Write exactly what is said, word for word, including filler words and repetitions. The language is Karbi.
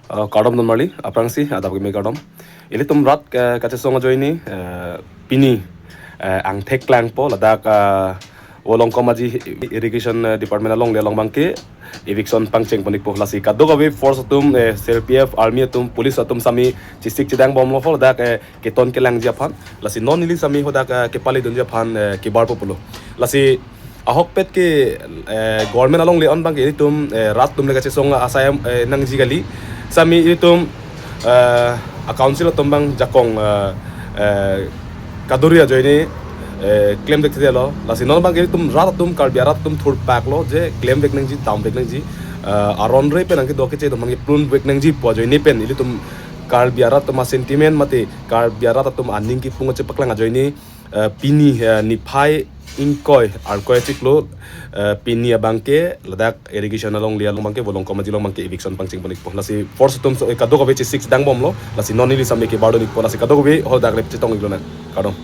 Uh, kardom don marli, aphrangsi adap kimi kardom. Ilitum rat ke kachesong ajoine, uh, pini, uh, angthek klangpo ladak, uh, Volongkom Aji Irrigation, uh, Department alongle along abangke eviction pangcheng pon-ikpo. Lasi kadokave force atum, uh, C R P F, army atum, police atum sami chesik chedang bomlo ladak, uh, keton kelangji aphan. Lasi non ili sami hadak, uh, kepale dunji aphan, uh, kebarpo pulo. Lasi ahokpet ke, eh, government alongle on abangke ilitum, eh, rat atum le kachesong asai, eh, nangji kali. Sami ilitum, eh, a council atum abang jakong, eh, eh, kaduri ajoine, eh, klemdek thelo. Lasi non abangke ilitum rat atum, Karbi arat atum thurpaklo je klemvek nangji, damvek nangji. Eh, aron re pen angke do keche atum abangke plunvek nangji pu ajoine pen ilitum Karbi arat atum a sentiment mate Karbi arat atum aning kipung chepaklang ajoine, eh, pini, eh, niphai ingkoi, ingkoi achiklo, eh, pini abangke ladak irrigation alongle along abangke, Volongkom Aji along abangke eviction pangcheng pon-ikpo. Lasi force atum so, eh, kadokave chesik chedang bomlo. Lasi non ili sami kebar dun-ikpo. Lasi kadokave hadak le chetong-iklonang. Kardom.